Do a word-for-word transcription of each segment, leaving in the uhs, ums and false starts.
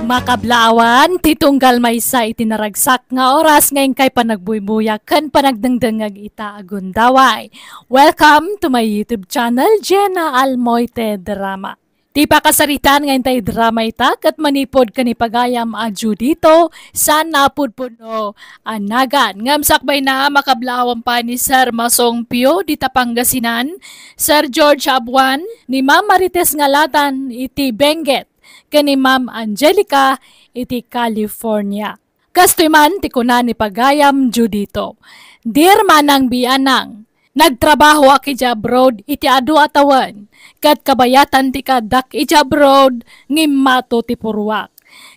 Makablaawan, ti tunggal maysa iti naragsak nga oras nga inkay panagbuybuyak ken panagdengdengngeg ita a gundaway. Welcome to my YouTube channel, Jenna Almoite Drama. Ti pakasaritaan nga intay drama ita ket manipud ken ni pagayam a Judito, saan a pudpudno a nagan. Ngem sakbayna, makablaawan pay ni Sir Masong Pio dita Pangasinan, Sir George Abuan, ni Ma'am Marites Ngalatan iti Benguet, ken ni Ma'am Angelica iti California. Kastoy man ti kuna ni pagayam Judito, "Dear Manang Bianang, nagtrabahoak idiay abroad iti adu a tawen, ket kabayatan ti kaaddak idiay abroad ngimmato ti purruak.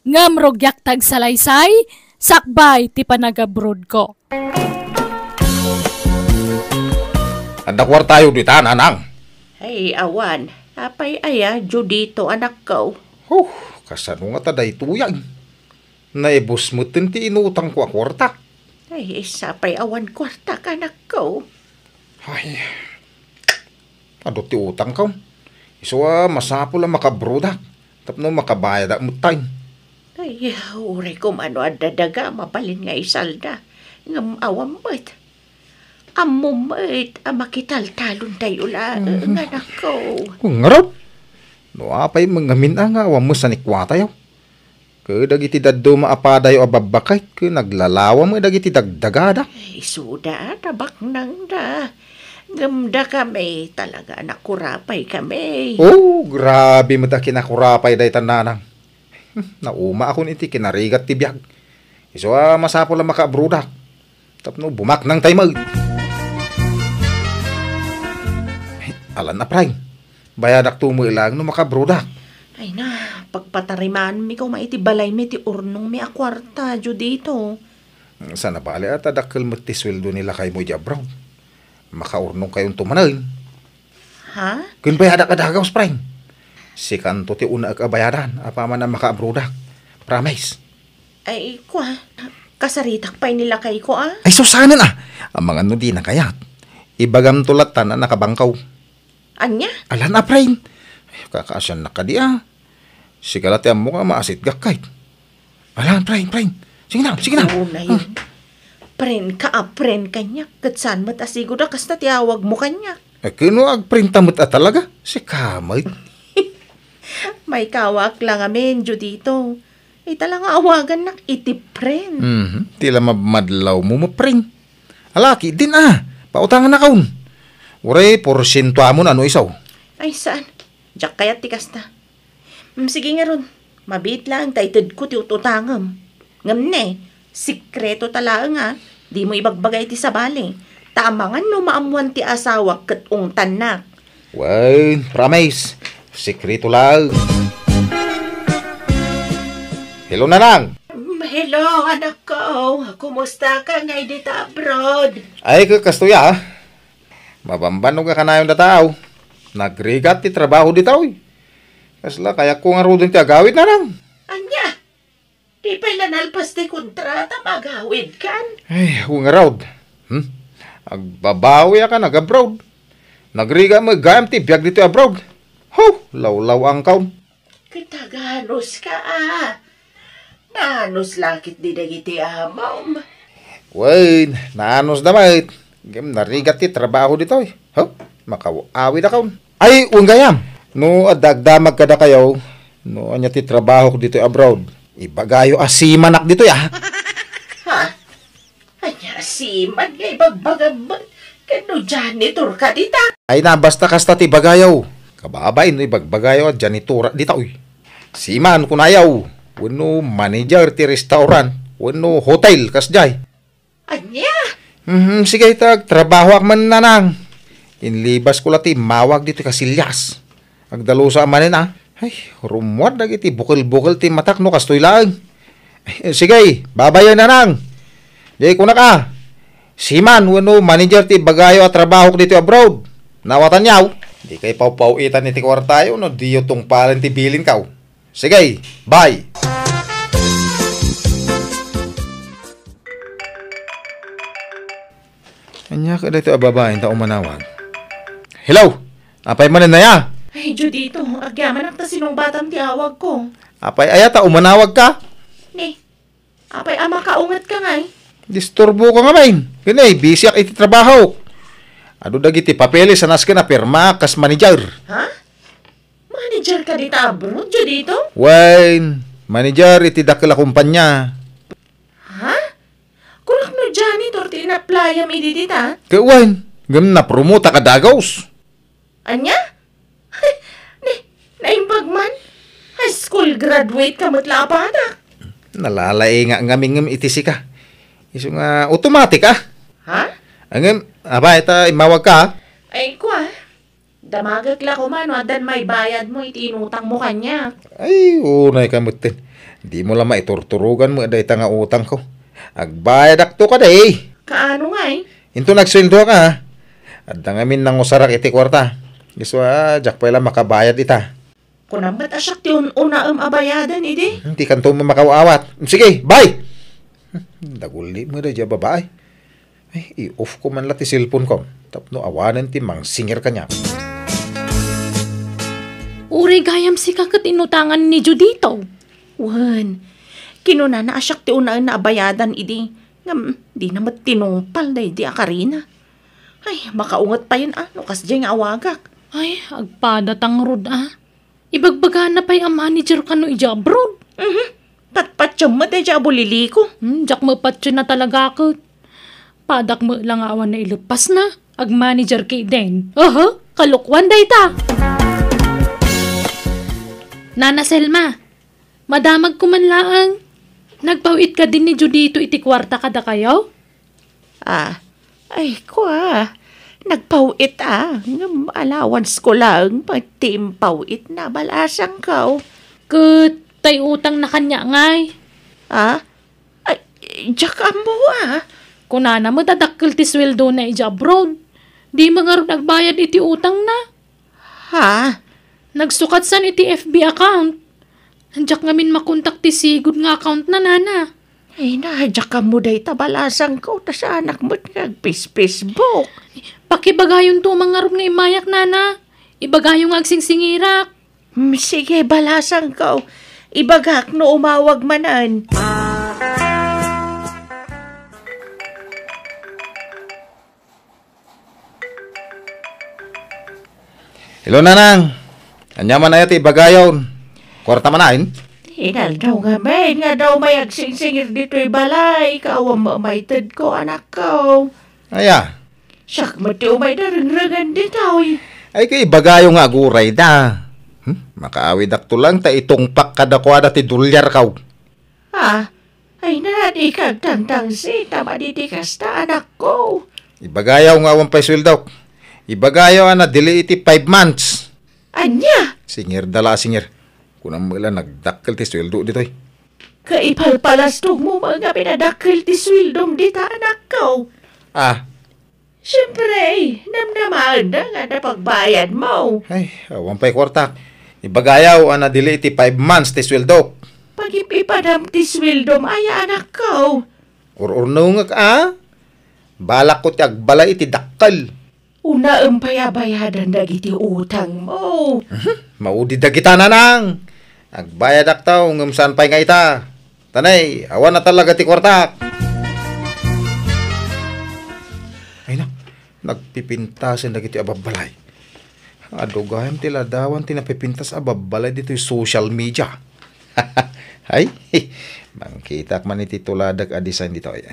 Ngem rugiak ti agsalaysay sakbay ti panagabroadko." Adda kuartayo dita, nanang? Ay, awan. Apay aya, Judito, anakko? Huh, kasano ngata daytoy, ay? Naibus metten ti inutangko a kuarta. Ay, sapay awan kuarta, anakko. Ay, adu ti utangko. Isu a masapul a makabrodak tapno makabayadak metten. Ay, uray kumano adda daga, mabalin nga isalda. Ngem awan met. Ammom met a makitaltalontayo laeng, anakko. Ngarud, no apay met ngamin a nga awan met sanikuatayo. Ket dagiti dadduma a padayo a babbaket, ket naglalawa met dagiti dagdagada. Isuda, tabaknangda. Ngem dakami talaga a nakurapay kami. Oh, grabe met a kinakurapay dayta, nanang. Naumaakon iti kinarigat ti biag. Isu a masapul a makaabrodak tapno bumaknangtay met. Ay, alan a, Pray. Bayadakto met laeng no makaabrodak. Ay na, pagpatarimaanmi koma iti balaymi ti urnongmi a kuarta, Judito. Saan a bale a ta dakkel met ti sueldo ni lakaymo idiay abroad. Makaurnongkayonto manen. Ha? Ken bayadak a dagaws, Pray. Sikanto ti unaek a bayadan apaman a makaabrodak. Promise. Ay, kua, kasaritak pay ni lakayko, a? Ay, sus, saanen, a. Amangan no dina kayat. Ibagamto latta a nakabangkaw. Ania? Alan a, Pray. Ay, kakaasiannak kadi, a. Sika la ti ammok a maasitgak, kay. Alan, Pray, Pray. Sige na, sige na. Oo, na yun. Pray ka a pray kaniak, ket saan met a sigud a kasta ti awagmo kaniak. Eh, ken no agpray ta met a talaga, sika met. Maikawak la ngamin, Judito. Ita la nga awagannak iti pray. Mhm. Ti la mabmadlawmo, mapray. Alaki din, a. Pautangannakon. Uray, porsientoamon a no isu. Ay, saan? Diak kayat ti kasta. Mm, sige ngarud, mabiit laeng ta itedko ti ut-utangem. Ngem ne, sekreto ta laeng, a, dimo ibagbaga iti sabali. Ta amangan no maammoan ti asawak ket ungtannak. Wen, promise. Sekreto laeng. Hello, Nanang. Mm, hello, anakko. Kumusta ka ngay dita abroad? Ay, ka-, kastoy, a. Mabambannog a kanayon dataw. Nagrigat ti trabaho ditaw, uy. Kasla, kayatko ngaruden ti agawid, Nanang. Ania? Di pay la nalpas ti kontrata, magawidkan? Ay, wen ngarud. Hmm? Agbabawiak a nag-abroad. Nagrigat met gayam ti biag ditoy abroad. Ho, lawlaw-angkaw. Ket aganuska, a. Naanus la ketdi dagiti amom. Wen, naanusda met. Ngem narigat ti trabaho ditoy. Ho? Makaw-awidakon. Ay, wen gayam. No adda agdamag kadakayo, no ania ti trabahok ditoy abroad, ibagayo a seamanak ditoy, a. Ha? Ania a seaman nga ibagbagam met? Ket no janitor ka dita? Ay na, basta kasta ti ibagayo. Kababain no ibagbagayo a janitora dita, uy. Seaman, kunayo. Wenno manager ti restaurant, wenno hotel, kasdiay. Ania? Mhm, sige, ta agtrabahoak man, Nanang. Inlibasko la ti immawag ditoy Casillas. Agdalusa manen, a. Ay, rummuar dagiti bukel-bukel ti matak no kastoy laeng. Ay, sige, babayen, Nanang. Di kunak, a. Seaman wenno manager ti ibagayo a trabahok ditoy abroad. Nawatanyo? Dikay pawpaw-itan iti kuartayo no diyo tungpalen ti bilinko. Sige, bye. Ania kadi ti a babaen ta umanawag? Hello! Apay manen aya? Ay, Judito, agyamanak ta sinungbatam ti awagko. Apay, aya ta umanawag ka? Ni, apay a makaunget ka ngay? Disturbo ka nga, bain. Kani, busy ak iti trabaho. Adu dagiti papeles a nasken a pirma kas manager. Ha? Manager ka dita abroad, Judito? Wen, manager iti dakkel a kumpanya. Ha? Kunak no janitor ti inaplayam idi dita? Ket wen, ngem napromote ka dagus. Ania? Ni, naimbag man? High school graduate ka met la a badak. Nalalaingak ngamin ngem iti sika. Isu nga automatic, ah. Ha? Ngem, apay ta immawag ka, ah? Ay, kua. Damagek la koma no addan maibayadmo iti inutangmo kaniak. Ay, unay ka metten. Dimo la maiturturogan met dayta nga utangko. Agbayadakto kadi. Kaano ngay? Inton agsueldoak, ah. Adda ngamin nangusarak iti kuarta. Isu a, diak pay la makabayad ita. Kunam met a siak ti un-unaem a bayaden idi? Dikanto met makaaw-awat. Sige, bye! Daguli met daydiay a babai. Ay, i-off ko man la ti cellphone ko tapno awanen ti mangsingir kaniak. Uray gayam sika ket inutangan ni Judito. Wen, kinunana a siak ti unaenna a bayadan idi, ngem dina met tinungpal daydi a karina. Ay, makaunget payen a no kasdiay nga awagak. Ay, agpadatang rod a. Ibagbagana pay a manager kano idiay abroad. Mhm. Patpatiem met daydiay a buliliko. Hmm, diak mapatien a talaga ket. Padak met la nga awan naileppasna. Agmanager ketdin. Aha, kalokuan dayta. Nana Selma, madamagko man laeng. Nagpaw-it kadin ni Judito iti kuarta kadakayo? Ah, ay, kua, nagpaw-it a, ngem allowance ko laeng pay ti impaw-itna, balasangko. Ket tay utangna kaniak ngay? Ah? Ay, diak ammo a. Kunana met a dakkel ti sueldona idiay abroad. Dimo ngarud agbayad iti utangna. Ha? Nagsukatsan iti F B account. Diak ngamin makontak ti sigud nga accountna, nana. Ay, na, diak ammo dayta, balasangko, ta saanak met nga agpis-Facebook. Pakibagayonto man ngarud nga immayak, nana. Ibagayo nga agsingsingirak. Hmm, sige, balasangko. Ibagak no umawag manen. Hello, Nanang. Ania man aya ti ibagayon? Kuarta man ayn? Inaldaw ngamin nga adda umay agsingsingir ditoy balay, ket awan mamaytedko, anakko. Aya? Siak met ti umay darengrengen ditoy. Ay, ket ibagayo nga agurayda. Hmm? Makaawidakto lang ta itungpak kadakuada ti dolyarko. Ah, ay na, dika agtangtangsit a madi ti kasta, anakko. Ibagayo nga awan pay sueldok. Ibagayo a nadili iti five months. Ania? Singirda la a singir. Kunam met la nagdakkel ti sueldo ditoy. Kaipalpalastogmo met nga pinadakkel ti sueldom dita, anakko. Ah, Siempre, namnamaenda nga napagbayadmo. Ay, awan pay kuartak. Ibagayo a nadili iti five months ti sueldok. Pagip-ipadam ti sueldom aya, anakko. Ur-urnongek a. Balakko ti agbalay iti dakkel. Unaem pay a bayadan dagiti utangmo. Mhm. Maudi dagita, nanang. Agbayadakto, ngem saan pay nga ita. Tanay, awan a talaga ti kuartak. Ay na, nagpipintasen dagiti ababbalay. Adu gayam ti ladawan ti napipintas a babbalay ditoy social media. Ay, mangkitak man iti tuladak a design ditoy.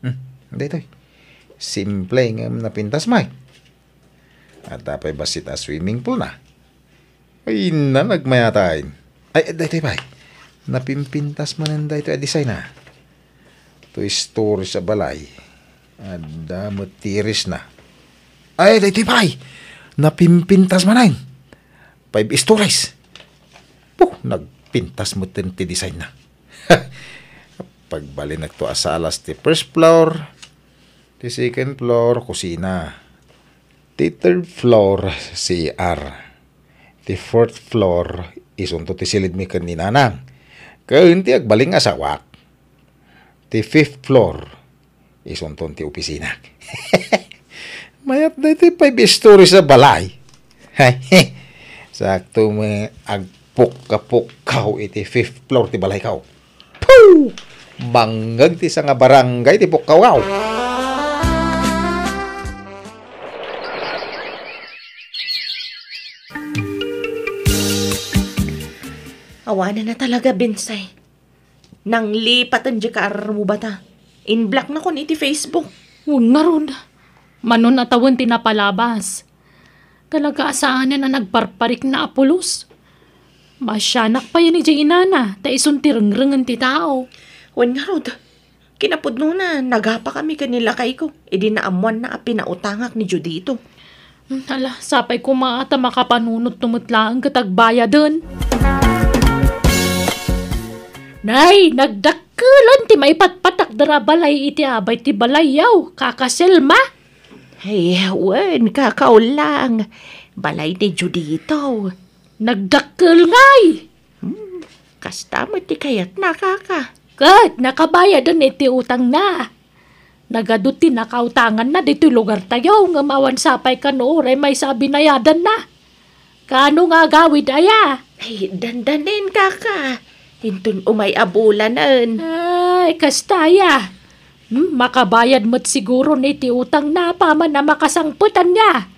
Hmm, daytoy. Simple ngem napintas, Mike. Adda pay bassit a swimming pool na. Ay, na, nagmayat. Ay, daytoy pay. Napimpintas manen daytoy a design na. Two stories a balay. Adda met terrace na. Ay, daytoy pay. Napimpintas manen. Five stories. Puh, nagpintas metten ti design na. Pagbalinekto a salas ti first floor, ti second floor, kusina. Ti third floor, C R. Ti fourth floor, isunto ti silidmi ken ni Nanang. Ken ti agbalin nga asawak. Ti fifth floor, isunton ti opisina. Mayat daytoy five stories a balay. Sakto met, agpukka-pukka. Pukkaw iti fifth floor ti balaykaw. Puh! Mangngeg ti sanga barangay ti pukkawkaw. Awanen a talaga, Bensay. Nanglipaten diay kaarrubata. In-blocknakon iti Facebook. Wen ngarud, mano a tawen ti napalabas. Talaga a saanen a nagparparikna a pulos. Masianak payen idiay inana, ta isun ti rengrengen ti tao. Wen ngarud, kinapudnona, nagapakami ken ni lakayko, idi naammoanna a pinautangak ni Judito. Hmm, hala, sapay koma ta makapanunotto met laeng ket agbayaden. Nay, nagdakkelan ti maipatpatakder a balay iti abay ti balayyo, Kaka Selma. Ay, wen, kakaulang. Balay ni Judito. Nagdakkel ngay! Hmm, kasta met ti kayatna, Kaka. Ket nakabayaden iti utangna. Nagadu ti nakautanganna ditoy lugartayo, ngem awan sapay kano uray maysa a binayadanna. Kaano nga agawid aya? Ay, dandanen, Kaka. Inton umay a bulanen. Ay, kasta aya. Hmm, makabayad met siguro ni ti utangna apaman a makasangpet ania.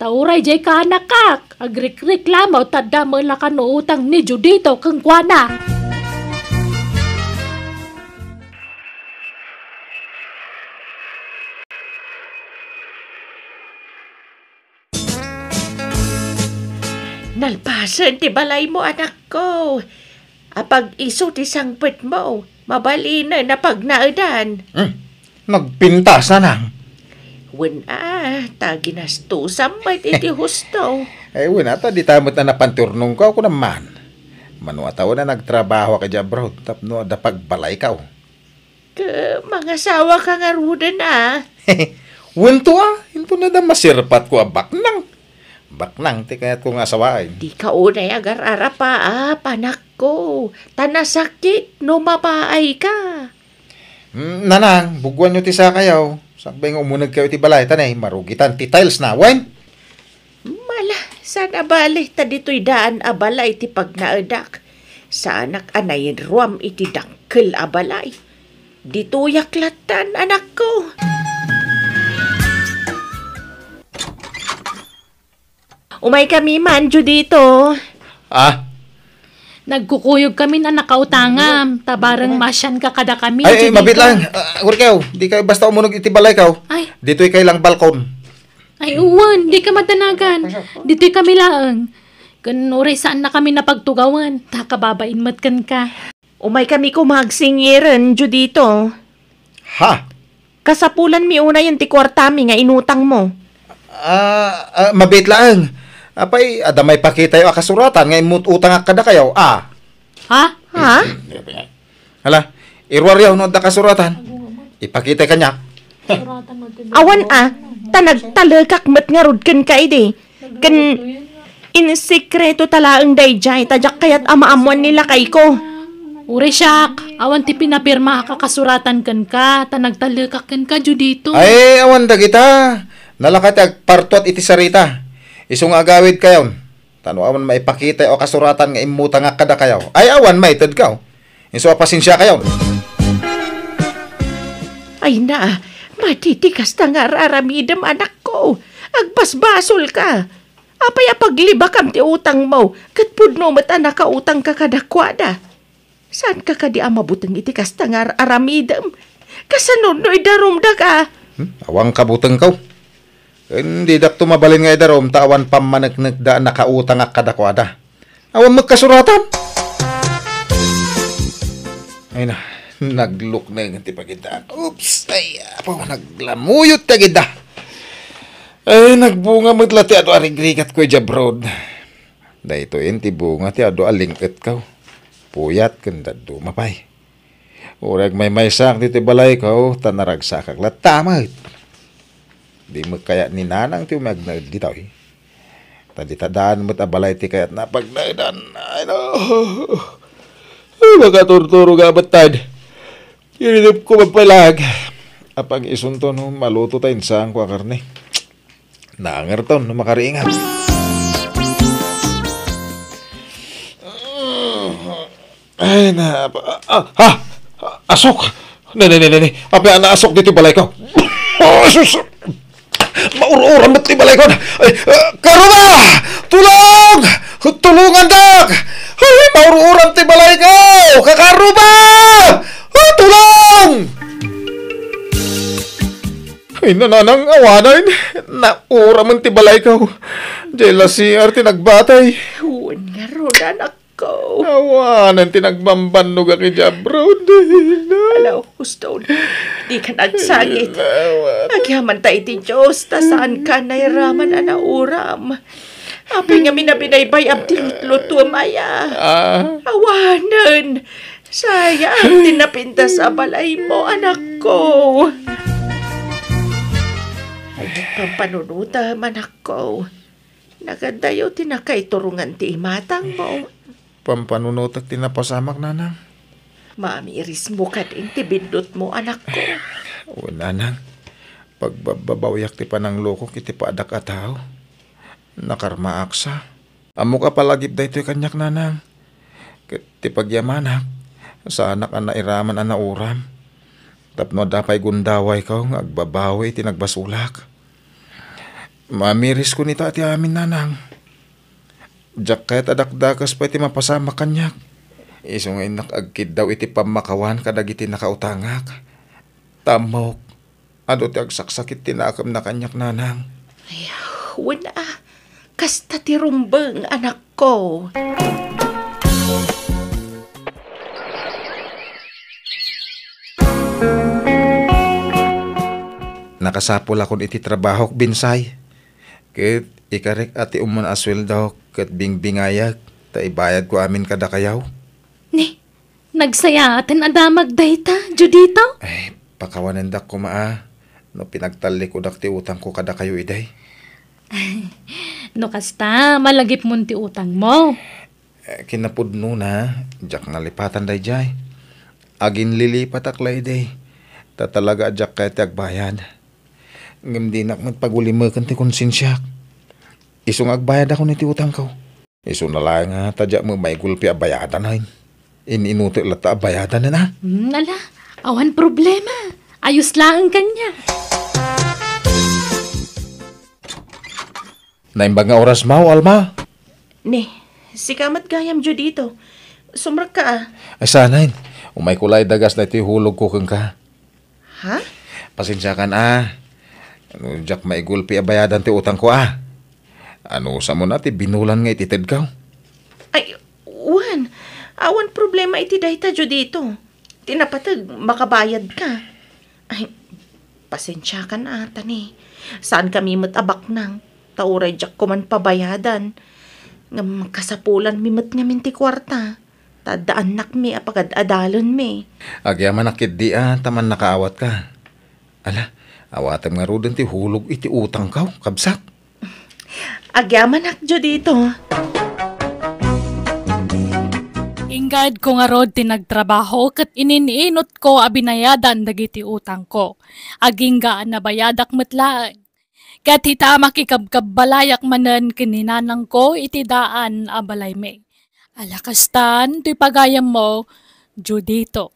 Ta uray diay kaanakak, agrikreklamo ta adda met la kano utang ni Judito kenkuana. Nalpasen ti balaymo, anakko. Apag isu ti sangpetmo, mabalinen a pagnaedan. Hmm. Nagpintas, Nanang. Wen a, ta ginastosam met iti husto. Ay, wen a, ta dita met a napan ti urnongko, kunam man. Mano a tawen a nagtrabahoak idiay abroad tapno adda pagbalaykaw. Ket mangasawaka ngaruden a? Wen to a, inton adda masirpatko a baknang. Baknang ti kayatko nga asawaen. Dika unay agar-arapa a, anakko, ta nasakit no mapaayka. Mm, Nanang, buggoanyo ti sakayo. Sakbay nga umunegkayo iti balay, ta nay, marugitan ti tiles na, wen? Mala, saan a bale, ta ditoy daan a balay ti pagnaedak. Saanak a nainruam iti dakkel a balay. Ditoyak lattan, anakko. Umaykami man, Judito. Ah? Nagkukuyogkamin a nakautangam, ta bareng masianka kadakami, Ay, ay, Judito. Mabit lang. Ah, Urkew, dika basta umunog iti balaykaw. Ay. Ditoy kay lang balkon. Ay, uwan, dika madanagan. Ditoy kami laeng. Ken uray saannakami napagtugawen, ta kababain met kenka. Umaykami koma agsingiren, Judito. Ha? Kasapulanmi unayen ti kuartami nga inutangmo. Ah, ah, mabit laeng. Apay, adda maipakitayo a kasuratan nga immut-utangak kadakayo, a? Ha? Ha? Hala, iruaryo no adda kasuratan. Ipakitay kaniak. Awan a, ta nagtalekak met ngarud kenka idi. Ken in sekreto ta laeng daydiay, ta diak kayat a maammoan ni lakayko. Uray siak, awan ti pinapirmaak a kasuratan kenka, ta nagtalekak kenka, Judito. Ay, awan dagita. Nalaka ti agpartuat iti sarita. Isu nga agawidkayon. Ta no awan maipakitayo a kasuratan nga immutangak kadakayo, ay awan maitedkayo. Isu a pasensiakayon. Ay na, madi ti kasta nga ar-aramidem, anakko. Agbasbasolka. Apay a paglibakam ti utangmo, ket pudno met a nakautangka kadakuada. Saanka kadi a mabuteng iti kasta nga ar-aramidem? Kasano no idarumdaka? Hmm? Awan kabutengko. Ken didakto mabalin nga idarum ta awan pammaneknekda a nakautangak kadakuada. Awan met kasuratan. Ay na, naglukneng ti pagidda. Oops, ay, apo, naglamuyot ti agidda. Ay, nagbunga met la ti adu a rigrigatko idiay abroad. Daytoyen ti bunga ti adu a ling-etko. Puyat ken dadduma pay. Uray agmaymaysaak ditoy balayko, ta naragsakak latta met. Di met kayat ni Nanang ti umiagnaed ditoy. Ta dita daan met a balay ti kayatna a pagnaedan. Ay, no. Ay, makaturturo nga a betad. Iridep ko magpailag. Apang isunto no maluto ta insaanko a karne. Nangerton no makariingat. Mm, Ay, na, ah, ah, ah, asok! Ne, ne, ne, ne, ne. Apay a naasok ditoy balayko? Oh, sus! Maur-uram met ti balayko. Ay, ah, Karuba! Tulong! Tulungandak! Ay, maur-uram ti balayko! Kakaruba! Ah, tulong! Ay, nanang, awanen. Nauramen ti balayko. Diay la C R ti nagbatay. Wen ngarud, anakko. Awanen ti nagbambannogak idiay abroad. Ala, Houston, dika agsangit. Awanen. Agyamanta iti Dios, ta saanka nairaman a nauram. Apay ngamin a binaybay-am ti lutlutuem aya? Ah. Awanen. Sayang ti napintas a balaymo, anakko. Pampanunutem, anakko. Nagadayo ti nakaiturongan ti imatangmo. Pampanunotek ti napasamak, nanang. Maamirismo kadin ti biddutmo, anakko. Wen, nanang. Pagbabbabawiak ti pananglukok iti padak a tao. Nakarmaaksa. Ammok a palagip daytoy kaniak, nanang. Ket ti pagyamanak, saanak a nairaman a nauram. Tapno adda pay gundawayko nga agbabawi iti nagbasolak. Maamiris koma ita ti amin, nanang. Diak kayat a dakdakes pay ti mapasamak kaniak. Isu nga innak agkiddaw iti pammakawan kadagiti nakautangak. Ta ammok, adu ti agsaksakit ti nakemna kaniak, nanang. Ay, wen a, kasta ti rumbeng, anakko. Nakasapulakon iti trabahok, Binsay. Ket ikarek a ti umuna a sueldok ket bingbingayek ta ibayadko amin kadakayo. Ni, nagsayaaten a damag dayta, Judito? Ay, pakawanendak koma a no pinagtallikudak ti utangko kadakayo idi. No kasta, malagipmon ti utangmo. Eh, kinapudnona, diak nalipatan daydiay. Aginlilipatak la idi. Ta talaga a diak kayat ti agbayad. Ngem dinak met pagulimeken ti konsensiak. Isu nga agbayadakon iti utangko. Isuna laeng a ta diak met maigulpi a bayadanen. In-inutek latta a bayadanen a. Hmm, ala, awan problema. Ayos laeng kaniak. Naimbag nga orasmo, Alma. Ni, sika met gayam, Judito. Sumrekka a. Ay, saanen. Umayko la idagas daytoy hulogko kenka. Ha? Pasensiakan a. Ano, diak maigulpi a bayadan ti utangko a. Anusam a ti binulan nga ititedko? Ay, wen. Awan problema iti dayta, Judito. Ti napateg, makabayadka. Ay, pasensiakan a, ta ni, saankami met a baknang, ta uray diak koman pabayadan. Ngem kasapulanmi met ngamin ti kuarta, ta adda annakmi a pagad-adalenmi. Agyamanak ketdi a, ta mannakaawatka. Ala, awatem ngaruden ti hulog iti utangko, kabsat. Agyamanak, Judito. Inggedko ngarud ti nagtrabaho ket inin-inutko a binayadan dagiti utangko. Agingga a nabayadak met laeng. Ket ita, makikabkabbalayak manen ken ni nanangko iti daan a balaymi. Ala kastan toy pagayammo, Judito.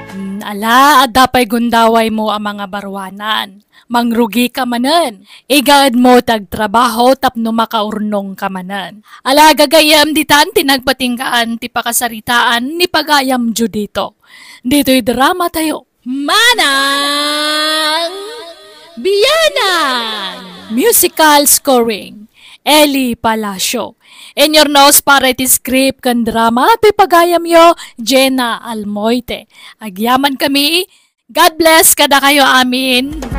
Hmm, ala, adda pay gundawaymo a mangabaruanan. Mangrugika manen. Igaedmo ti agtrabaho tapno makaurnongka manen. Ala, gagayyem, ditan ti nagpatinggaan ti pakasaritaan ni pagayam Judito. Ditoy dramatayo. Manang Bianang! Musical scoring, Eli Palacio. Inyurnos para iti script ken drama ti pagayamyo, Jenna Almoite. Agyamankami, God bless kadakayo amin.